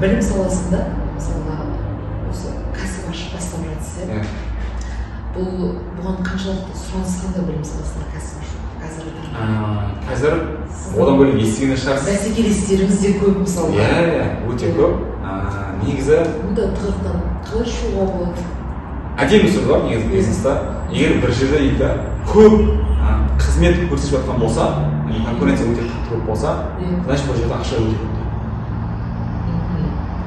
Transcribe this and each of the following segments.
Білім саласында, мысалға, осы кәсіп ашып бастап жатсыз, иә? Иә. Бұл бұған қаншалықты сұраныс қандай, білім саласында кәсіп ашу қазіргі таңда? Қазір одан бөлек естіген де шығарсыз. Бәсекелестеріңіз де көп, мысалға. Иә, өте көп. Негізі Мұндай тығырықтан қалай шығуға болады? Әдемі сөз бар негізі бизнеста: егер бір жерде, дейді, көп қызмет көрсетіп жатқан болса, яғни конкуренция өте қатты көп болса, значит, бұл жерде ақша өте көп.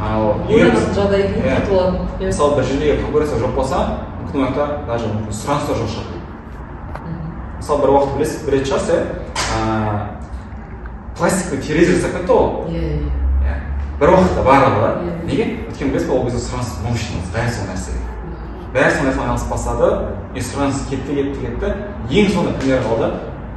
Ал егер Ойланатын жағдай екен, құртып алатын, иә. Мысалы, бір жерде егер конкуренция жоқ болса, мүмкін, ол жақта даже мүмкін сұраныс та жоқ шығар. Мысалы, бір уақыт, білесіз, білетін шығарсыз, иә, пластиковый терезе жасап кетті ғой. иә иә Иә, бір уақытта барлығы да. Неге? Өйткені, білесіз ба, ол кезде сұраныс мощный, бәрі сол нәрсеге, бәрі сол нәрсемен айналысып бастады. И сұраныс кетті, кетті, кетті. Ең соңында кімдер қалды?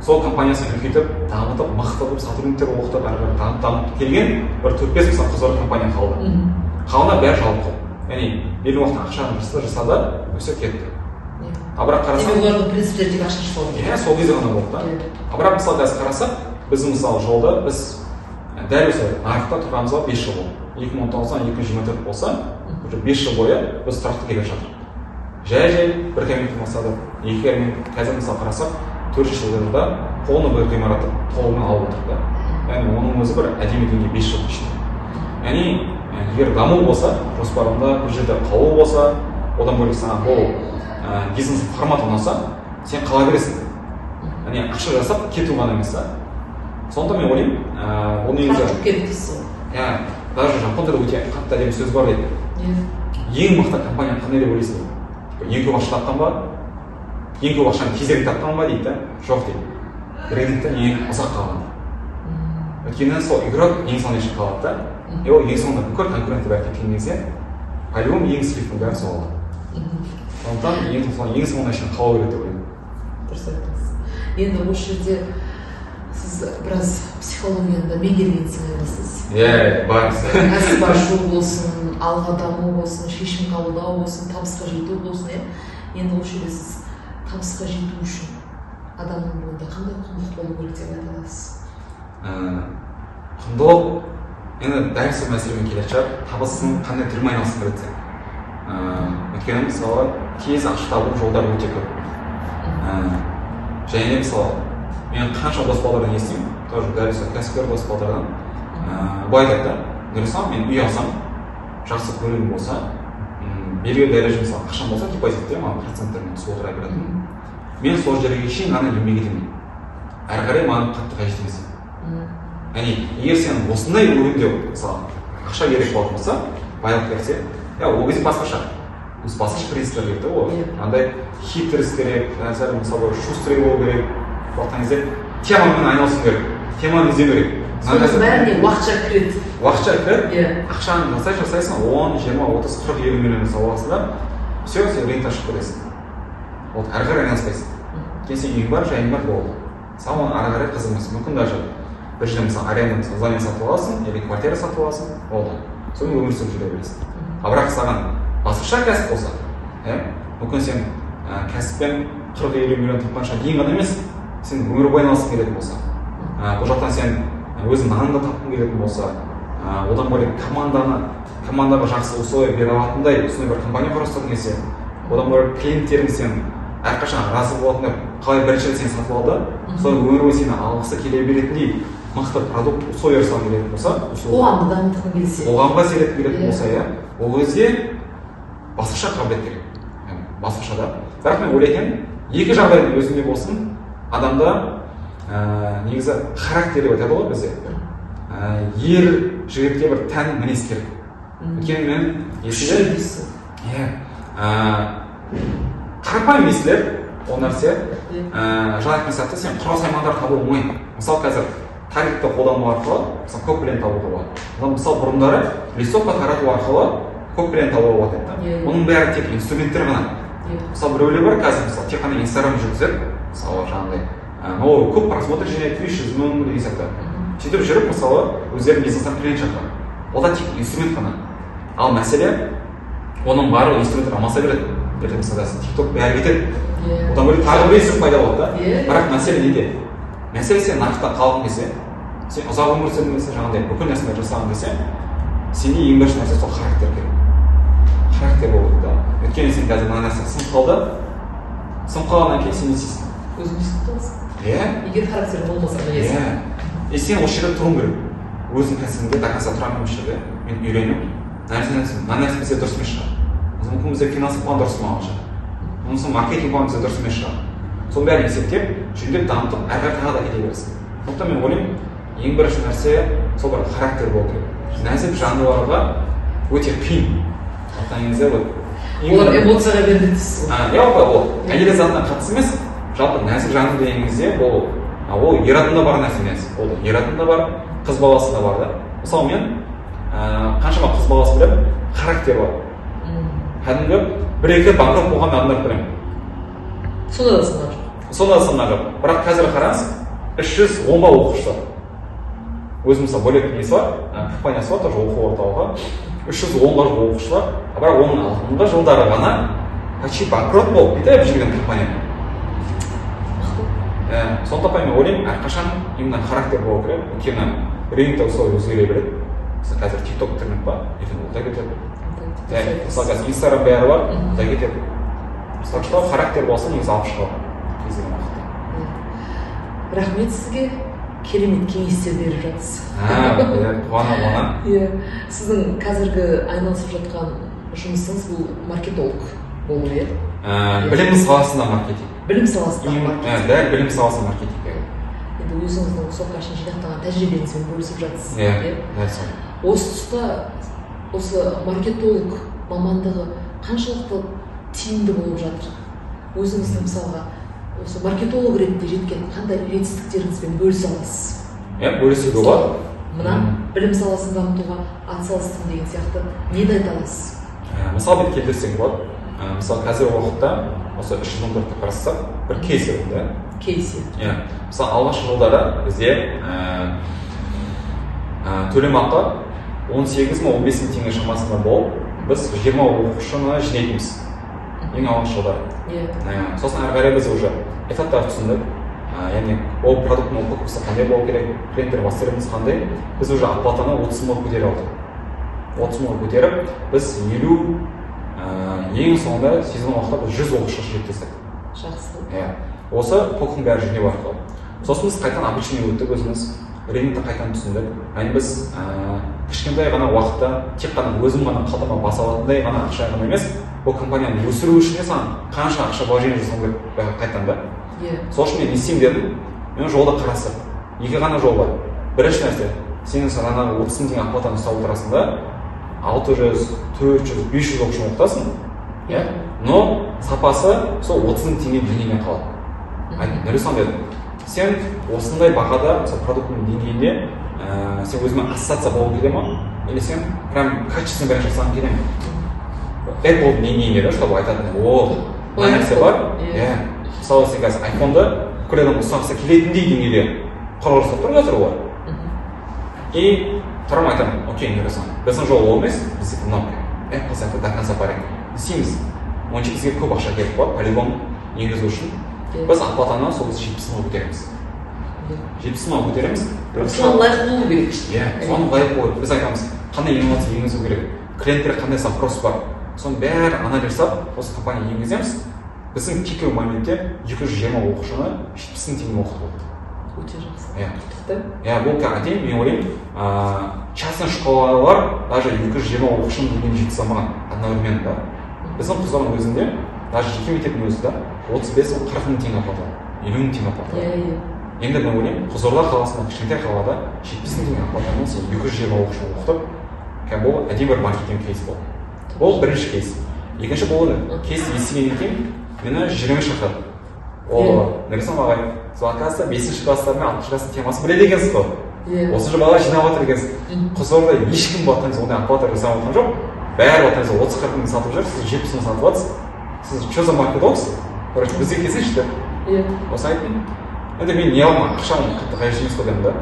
Сол компаниясын үлкейтіп, дамытып, мықты қылып, сотрудниктер оқытып, ары қарай дамып, дамып келген бір төрт бес, мысалы, қыздар компания қалды. Қалғандар бәрі жабылып қалды. Яғни белгілі уақытта ақшаны жасады, жасады, все, кетті. А бірақ қарасаң, Демек, олардың принциптері тек ақша жасау. Иә, сол кезде ғана болды да. А бірақ, мысалы, қазір қарасақ, біз, мысалы, жолда, біз дәл осы нарықта тұрғанымызға 5 жыл болды. 2019-дан 2024 болса, уже 5 жыл бойы біз тұрақты келе жатырмыз. Жай жай бір кабинеттен бастадық, екі кабинет, қазір, мысалы, қарасақ, төртінші жылда полный бір ғимаратты толығымен алып отырдық да. Яғни оның өзі бір әдемі деңгей 5 жылдың ішінде. Яғни егер даму болса жоспарыңда, бір жерде қалу болса, одан бөлек саған бұл бизнес формат ұнаса, сен қала бересің. Яғни ақша жасап кету ғана емес та. Сондықтан мен ойлаймын, бұл негізі Тұрақты керек дейсіз ғой. Иә, даже жапондарда өте қатты әдемі сөз бар дейді: «Ең мықты компания қандай деп ойлайсың?» Типа, ең көп ақша тапқан ба, ең көп ақшаны тезірек тапқан ба дейді да. «Жоқ, – дейді, – рыноктан ең ұзақ қалған». Өйткені сол игрок ең соңында шейін қалады да, и ол ең соңында бүкіл конкуренттер бәрі кеткен кезде, по любому ең сливканың бәрін сол алады. Сондықтан ең соңына шейін қалу керек деп ойлаймын. Дұрыс айттыңыз. Енді осы жерде сіз біраз психологияны да меңгерген сыңайлысыз. Иә, бар. Кәсіп ашу болсын, алға даму болсын, шешім қабылдау болсын, табысқа жету болсын, иә. Енді осы жерде сіз табысқа жету үшін адамның бойында қандай құндылық болу керек деп айта аласыз? Құндылық енді дәл сол мәселемен келетін шығар: табыстың қандай түрімен айналысқың келеді сен. Өйткені, мысалы, тез ақша табу жолдары өте көп. Және де, мысалы, мен қанша дос балдардан естимін, тоже дәл сол кәсіпкер дос балдардан, былай айтады да: «Нұрислам, мен үй алсам, жақсы көлігім болса, белгілі дәреже, мысалы, ақшам болса, депозитте маған проценттермен түсіп отыра беретін, мен сол жерге шейін ғана еңбек етемін, әрі қарай маған қатты қажет емес». Яғни егер сен осындай уровеньде, мысалы, ақша керек болатын болса, байлық берсе, иә, ол кезде басқаша, басқаша принциптер керек та ол. Андай хитрость керек, сәл, мысалы, шустрый болу керек. Уақыттан кезде темамен айналысу керек, теманы іздеу керек. Соның бәріне уақытша кіреді. Уақытша кіреді. Иә. Ақшаны жасай, жасайсың, 10, 20, 30, 40, 50 миллион жасап аласың да, все, сен рыноктан шығып кетесің. Вот, әрі қарай айналыспайсың. Кейін сен үйің бар, жайың бар, болды, саған оны ары қарай қызық емес. Мүмкін, даже бір жерде, мысалы, аренда, мысалы, здание сатып аласың или квартира сатып аласың, болды, сонымен өмір сүріп жүре бересің. А бірақ саған басқаша кәсіп болса, иә, мүмкін, сен кәсіппен 40-50 миллион тапқанша дейін ғана емес, сен өмір бойы айналысқың келетін болса, бұл жақтан сен өзің наныңды тапқың келетін болса, одан бөлек командаға жақсы условия бере алатындай сондай бір компания құрастырғың келсе, одан бөлек клиенттерің сен әрқашан разы болатындай, қалай бірінші рет сені сатып алды, солай өмір бойы сені алғысы келе беретіндей мықты продукт, условия жасағың келетін болса, Қоғамды дамытқың келсе. Қоғамға әсер еткің келетін болса, иә, ол кезде басқаша қабілет керек. Яғни басқаша да. Бірақ мен ойлайтын, екі жағдайдың өзінде болсын, адамда негізі характер деп айтады ғой бізде, ер жігітке бір тән мінез керек. Өйткені мен Күшті есімде дейсіз. Иә, қарапайым мәселелер ол нәрсе. Жаңа айтқан сияқты, сен құрал саймандар табу оңай. Мысалы, қазір таргетті қолдану арқылы, мысалы, көп клиент табуға болады. Мысалы, бұрындары листовка тарату арқылы көп клиент табуға болатын еді да. Иә, иә. Оның бәрі тек инструменттер ғана. Мысалы, біреулер бар қазір, мысалы, тек қана Инстаграм жүргізеді, мысалы, жаңағыдай, ол көп просмотр жинайды, 500 000 деген сияқты. Сөйтіп жүріп, мысалы, өздерінің бизнестен клиент шақырады. Ол да тек инструмент қана. Ал мәселе, оның барлығы инструменттер алмаса береді. Ертең, мысалы, тик ток бәрі кетеді. Одан бөлек тағы бір инструмент пайда болады да. Иә. Бірақ мәселе неде? Мәселе, сен нарықта қалғың келсе, сен ұзақ өмір сүргің келсе, жаңағыдай бүкіл нәрсені жасағың келсе Сенде ең бірінші нәрсе сол характер керек. Характер болу керек та. Өйткені сен қазір мына нәрсе сынып қалды. Сынып қалғаннан кейін сен не істейсің? Өзің сынып қаласың. Иә. Егер характерің болмаса мінезің. Иә. И сен осы жерде тұруың керек. Өзің кәсібіңде до конца тұрамын осы жерде. Мен үйренемін. Мына нәрсе бізде дұрыс емес шығар. Мүмкін бізде финансовый план дұрыс болмаған шығар. Мүмкін маркетинг план бізде дұрыс емес шығар. Соның бәрін есептеп, жөндеп дамытып, әрі қарай тағы да кете бересің. Сондықтан мен ойлаймын, ең бірінші нәрсе сол бір характер болу керек. Нәзік жандыларға өте қиын. Ата-енеңізде вот олар эмоцияға беріледі дейсіз ғой. Иә, ол әйел затына қатысты емес, жалпы нәзік жанды деген кезде ол ер адамда бар нәрсе емес. Ол ер адамда бар, қыз баласында бар да. Мысалы мен қаншама қыз баласы білемін, характер бар. Кәдімгі бір-екі банкрот болған адамдар білемін. Сонда да сынған жоқ. Сонда да сынған жоқ. Бірақ қазір қараңыз, 310 ба оқушы бар. Өзім мысалы бөлек несі бар, компаниясы бар, тоже оқу орталығы. 310-ға жуық оқушы бар. Бірақ оның алдыңғы жылдары ғана почти банкрот болып бүйтіп жүрген компания. Сондықтан мен ойлаймын, әрқашан именно характер болу керек. Өйткені рынокта условия өзгере береді. Мысалы қазір TikTok трend бар, ертең ол да кетеді. Мысалы қазір Instagram бәрі бар, ол да кетеді. Так что характер болса негізі алып шыға алады кез келген уақытта. Рахмет сізге, керемет кеңестер беріп жатсыз. Қуана. Иә, сіздің қазіргі айналысып жатқан жұмысыңыз бұл маркетолог болу, иә? Білім саласында маркетинг. Білім саласында маркетинг. Дәл білім саласында маркетинг. Енді өзіңіздің осы уақытқа шейін жинақтаған тәжірибеңізбен бөлісіп жатсыз. Иә, дәл сол. Осы тұста осы маркетолог мамандығы қаншалықты тиімді болып жатыр? Өзіңіздің мысалға осы маркетолог ретінде жеткен қандай жетістіктеріңізбен бөлісе аласыз? Иә, бөлісуге болады. Мына білім саласын дамытуға атсалыстым деген сияқты нені айта аласыз? Мысал бүйтіп келтірсек болады. Мысалы қазіргі уақытта осы 314-ті қарасақ, бір кейс ретінде. Кейс. Иә. Мысалы алғашқы жылдары бізде төлемақы 18 мың 15 мың теңге шамасында болып, біз 20 оқушыны жинайтынбыз. Ең алғашқы жылдары. Иә. Сосын әрі қарай біз уже этаптарды түсіндік. Яғни ол продукттың упаковкасы қандай болу керек, клиенттер востребованность қандай, біз уже оплатаны 30 мыңға көтере алдық. 30 мыңға көтеріп, біз 50, ең соңында сезон уақытта біз 100 оқушы жеткіздік. Жақсы. Иә. Осы полктың бәрі жөндеу арқылы. Сосын біз қайтадан обучение өттік өзіміз, рынокты қайтадан түсіндік. Яғни біз кішкентай ғана уақытта тек қана өзім ғана қалтама баса алатындай ғана ақша ғана емес, бұл компанияны өсіру үшін саған қанша ақша вложение жасау керек қайтадан да. Иә. Сол үшін мен не істеймін дедім, мен жолды қарастырдым. Екі ғана жол бар. Бірінші нәрсе, сен жаңағы 30 мың теңге оплатаны ұстап отырасың да, 600, 400, 500 оқушыны оқытасың, иә? Но сапасы сол 30 мың теңге деңгейінен қалады. Айттым, Нұрислам дедім, сен осындай бағада, мысалы продукттың деңгейінде, сен өзіңе ассоциация болғың келе ма? Или сен прям качественно бәрін жасағың келе ме? Apple деңгейінде да, чтобы айтатын, о, мына нәрсе бар, иә. Мысалы сен қазір айфонды бүкіл адам ұстағысы келетіндей деңгейде құрал жасап тұр қазір олар. И тұрамын айтамын, окей, Нұрислам, біздің жол ол емес, біздікі мынау. Apple сияқты до конца барайық. Не істейміз? Онша бізге көп ақша керек болады, полигон енгізу үшін. Біз оплатаны сол кезде 70 мыңға көтереміз. 70 мыңға көтереміз. Соған лайық болу керек. Иә, соған лайық болу керек. Біз айтамыз, қандай инновация енгізу керек, клиенттерге қандай запрос бар. Соның бәрін анализ жасап, осы компания енгіземіз. Біздің пиковый моментте 220 оқушыны 70 мың теңге оқытып болды. Өте жақсы. Иә. Құттықтаймын. Иә, бұл кәдімгі мен ойлаймын, частный школалар даже 220 оқушының деңгейіне жеткізе алмаған одновременно да. Біздің Қызылорданың өзінде, даже жеке мектептің өзі да 35 мың, 40 мың теңге оплата, 50 мың теңге оплата. Иә, иә. Енді мен ойлаймын, Қызылорда қаласында кішкентай қалада 70 мың теңге оплатамен сен 220 оқушыны оқытып, кәдімгі бұл әдемі бір маркетинг кейс болды. Бұл бірінші кейс. Екінші бұл кейс естігеннен кейін мені жүрегім шақырды. О, Нұрислам ағай, сіз оказывается 5-ші класстар мен 6-шы класстың темасын біледі екенсіз ғой. Осы жобаға жинап жатыр екенсіз. Қызылордада ешкім батқан ондай оплата жасап жатқан жоқ. Бәрі батқан 30-40 мың сатып жүр, сіз 70 мың сатып жатсыз. Сіз что за маркетологсыз? Короче, бізге келсеңші деп. Осы айттым. Енді мен не аламын, ақшам қатты қажет емес қой дедім да.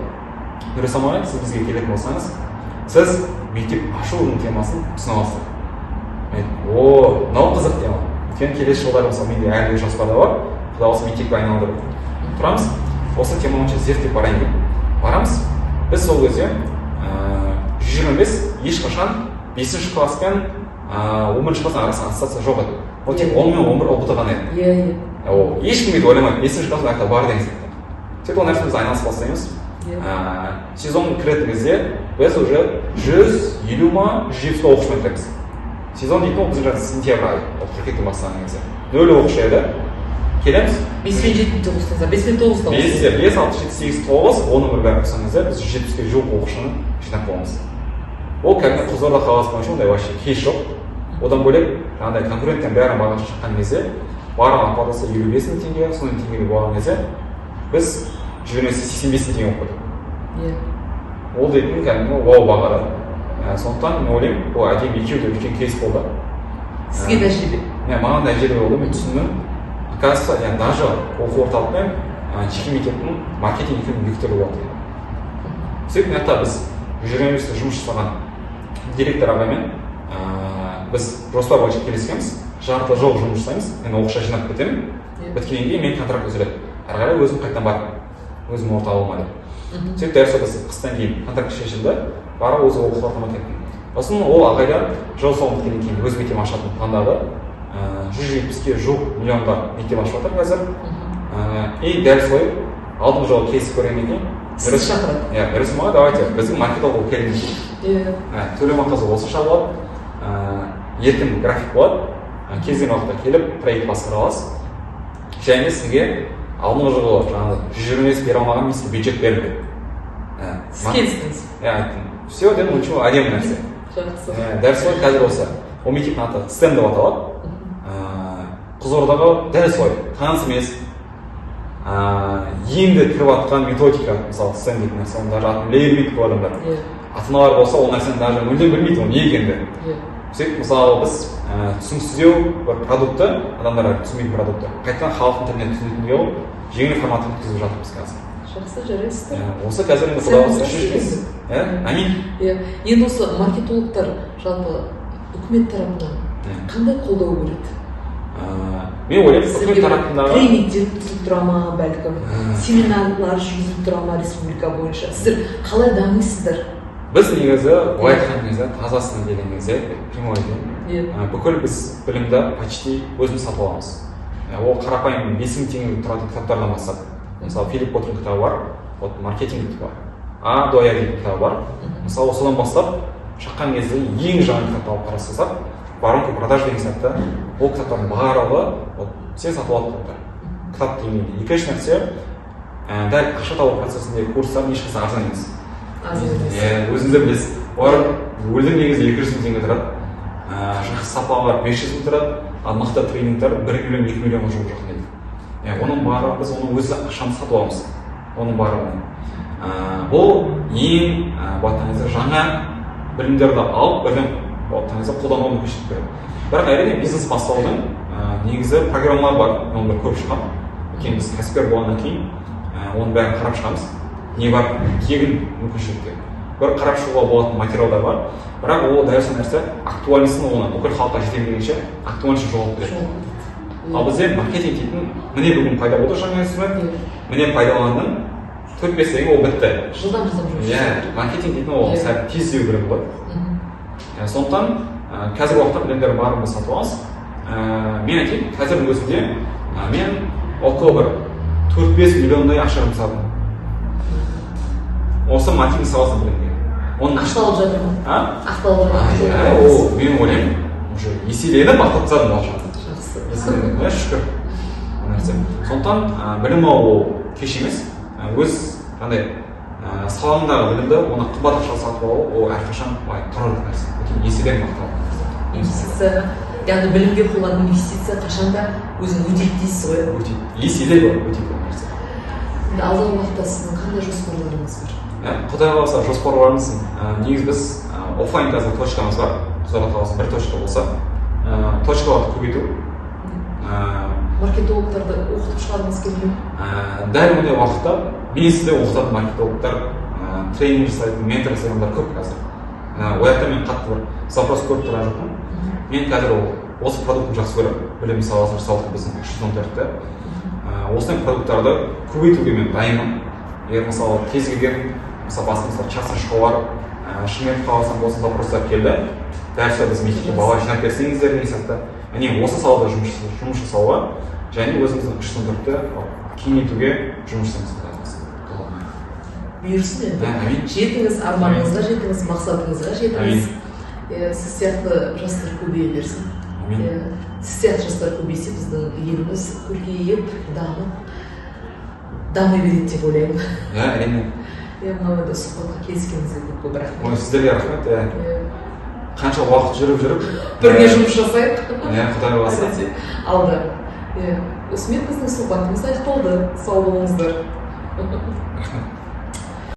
Нұрислам ағай, сіз бізге келетін болсаңыз, сіз мектеп ашудың темасын түсіне аласыз. Мен айттым, о, мынау қызық тема. Өйткені келесі жылдары мысалы менде әлі де жоспарда бар, құдай қаласа мектепке айналдырып тұрамыз. Осы тема бойынша зерттеп барайын деп барамыз. Біз сол кезде 125 ешқашан 5-ші класс пен 11-ші класстың арасында ассоциация жоқ еді. Ол тек 10 мен 11 ҰБТ ғана еді. Иә, иә. Ол ешкім өйтіп ойламайды, 5-ші класс аяқта бар деген сияқты. Сөйтіп ол нәрсені біз айналысып бастаймыз. Сезон кіретін кезде біз уже 150 ма 170 ба оқушымен кіреміз. Сезон дейтін ол біздің жаңағы сентябрь айы, ол қыркүйектен бастаған кезде. 0 оқушы еді. Келеміз. 5 пен 7-ні қоссаңыздар, 5 пен 9-ды 5, 5, 6, 7, 8, 9, 10 бір бәрін қосқан кезде біз 170-ке жуық оқушыны жинап қоямыз. Ол кәдімгі Қызылорда қаласы бойынша ондай вообще кейс жоқ. Одан бөлек жаңағыдай конкуренттен бәрін бағасы шыққан кезде барлық оплатасы 55 мың теңге, сондай теңгеге болған кезде біз 185 мың теңге болып қойдық. Ол дейтін кәдімгі вау баға. Сондықтан мен ойлаймын, ол әдемі екеуі де үлкен кейс болды. Сізге тәжірибе. Иә, маған тәжірибе болды, мен түсіндім. Оказывается, яғни даже оқу орталық пен жеке мектептің маркетинг екеуінің екі түрлі болады деген. Сөйтіп мына жақта біз 125-те жұмыс жасаған директор ағаймен біз жоспар бойынша келіскенбіз, жарты жыл жұмыс жасаймыз, мен оқушы жинап кетемін, біткеннен кейін мен контракт үзіледі, әрі қарай өзім қайтадан барып өзім орталығыма деп. Сөйтіп дәл сол біз қыстан кейін контракт шешілді, барып өзі оқу орталығыма кеттім. Сосын ол ағайдан жыл соңы біткеннен кейін өз мектебін ашатынын пландады. 170-ке жуық миллионға мектеп ашып жатыр қазір. И дәл солай алдыңғы жолы келісіп көргеннен кейін сізді шақырады. Иә, Нұресім аға, давайте біздің маркетолог болып келіңіз. Төлем ақысы осынша болады, еркін график болады, кез келген уақытта келіп проект басқара аласыз. Және сізге алдыңғы жылы жаңағы 125 бере алмаған мен сізге бюджет бердім деп. Сіз келістіңіз? Иә, айттым. Все, дедім, ничего, әдемі нәрсе. Жақсы. Дәл солай қазір осы ол мектептің аты STEM деп аталады. Қызылордаға дәл солай таныс емес, енді кіріп жатқан методика, мысалы STEM дейтін нәрсе, оны даже атын біле бермейді көп адамдар. Ата аналар болса, ол нәрсені даже мүлдем білмейді, ол не екенін. Сөйтіп мысалы біз түсініксіздеу бір продуктты, адамдар түсінбейтін продуктты қайтадан халықтың тіліне түсінетіндей қылып жеңіл форматта өткізіп жатырмыз қазір. Жақсы, жарайсыздар. Осы қазір енді құдай қаласа үш бес. Иә, әмин. Иә, енді осы маркетологтар жалпы үкімет тарапынан қандай қолдау көреді? Мен ойлаймын, үкімет тарапындағы тренингтер өткізіліп тұра ма, бәлкім семинарлар жүргізіліп тұра ма республика бойынша? Сіздер қалай дамисыздар? Біз негізі былай айтқан кезде, тазасына келген кезде, прямой айтайын, бүкіл біз білімді почти өзіміз сатып аламыз. Ол қарапайым 5000 теңгеге тұратын кітаптардан бастап, мысалы Филипп Котлердің кітабы бар, вот маркетинг бар, А до Я деген кітабы бар. Мысалы содан бастап шыққан кезде ең жаңа кітапты алып қарастырсақ, воронка продаж деген сияқты, ол кітаптардың барлығы вот сен сатып алатын кітаптар. Кітап дегенде екінші нәрсе, дәл ақша табу процесіндегі курстар ешқайсысы арзан емес. Арзан емес. Иә, өзіңіз де білесіз. Олар өлдің негізі 200 мың теңге тұрады. Жақсы сапалар 500 мың тұрады, ал мықты тренингтер 1 миллион, 2 миллионға жуық жақындайды. Оның барлығы біз оның өзі ақшаны сатып аламыз. Оның барлығын. Бұл ең былай айтқан кезде жаңа білімдерді алып, бірден былай айтқан кезде қолдануға мүмкіншілік береді. Бірақ әрине бизнес бастаудың негізі программалар бар, мен оны бір көріп шығамын. Өйткені біз кәсіпкер болғаннан кейін оның бәрін қарап шығамыз. Не бар тегін мүмкіншілікте. Бір қарап шығуға болатын материалдар бар. Бірақ ол дәл сол нәрсе актуальностьін, оны бүкіл халыққа жете бергенше актуальностьін жоғалтып кетеді. Ал бізде маркетинг дейтін міне бүгін пайда болды жаңа инструмент, міне пайдаландың, 4-5 айға ол бітті. Жылдам жылдам жұмыс. Иә, маркетинг дейтін ол сәл тез іздеу керек болады. Сондықтан қазіргі уақытта білімдердің барлығын біз сатып аламыз. Мен айтайын, қазірдің өзінде мен около бір 4-5 миллиондай ақша жұмсадым. Осы маркетинг саласында білімге. Оның ақталып жатыр ма? А? Ақталып жатыр. Иә, ол мен ойлаймын, уже еселеніп ақтап тастадым ол ақшаны. Жақсы. Еселеніп, иә, шүкір. Ол нәрсе. Сондықтан білім алу ол кеш емес. Өз қандай салаңдағы білімді оны қымбат ақшаға сатып алу ол әрқашан былай тұрарлық нәрсе. Өйткені еселеніп ақталады. Инвестицияға, яғни білімге қойған инвестиция қашанда өзін өтейді дейсіз ғой? Өтейді. Еселеп өтейді ол нәрсе. Енді алдағы уақытта сіздің қандай жоспарларыңыз бар? Құдай қаласа жоспарларымыз, негізі біз офлайн қазір точкамыз бар. Қызылорда қаласында бір точка болса, точкаларды көбейту. Маркетологтарды оқытып шығарғыңыз келмей ме? Дәл ондай уақытта мен сізде оқытатын маркетологтар, тренинг жасайтын, ментор жасайтын адамдар көп қазір. Ол жақта мен қатты бір запрос көріп тұрған жоқпын. Мен қазір ол осы продуктын жақсы көремін. Білім саласын жасалды біздің 314-те. Осындай продукттарды көбейтуге мен дайынмын. Егер мысалы кез келген, мысалы басында мысалы частный школалар Шымкент қаласынан болсын запростар келді. Дәл сол біз мектепке бала жинап берсеңіздер деген сияқты. Міне, осы салада жұмыс жасауға және өзіміздің үш сыныпты кеңейтуге жұмыс жасаймыз, құдай қаласа. Бұйырсын енді. Әмин. Жетіңіз, арманыңызға жетіңіз, мақсатыңызға жетіңіз. Иә, сіз сияқты жастар көбейе берсін. Әмин. Иә, сіз сияқты жастар көбейсе, біздің еліміз көркейіп, дамып, дами береді деп ойлаймын. Иә, әрине. Иә, мынау енді сұхбатқа келіскеніңізге көп көп Ой, рахмет. сіздерге рахмет, иә. Қанша уақыт жүріп жүріп Бірге жұмыс жасайық. Иә, құдай қаласа. Әдетте алда. Иә, осымен біздің сұхбатымыз аяқталды. Сау болыңыздар. Рахмет.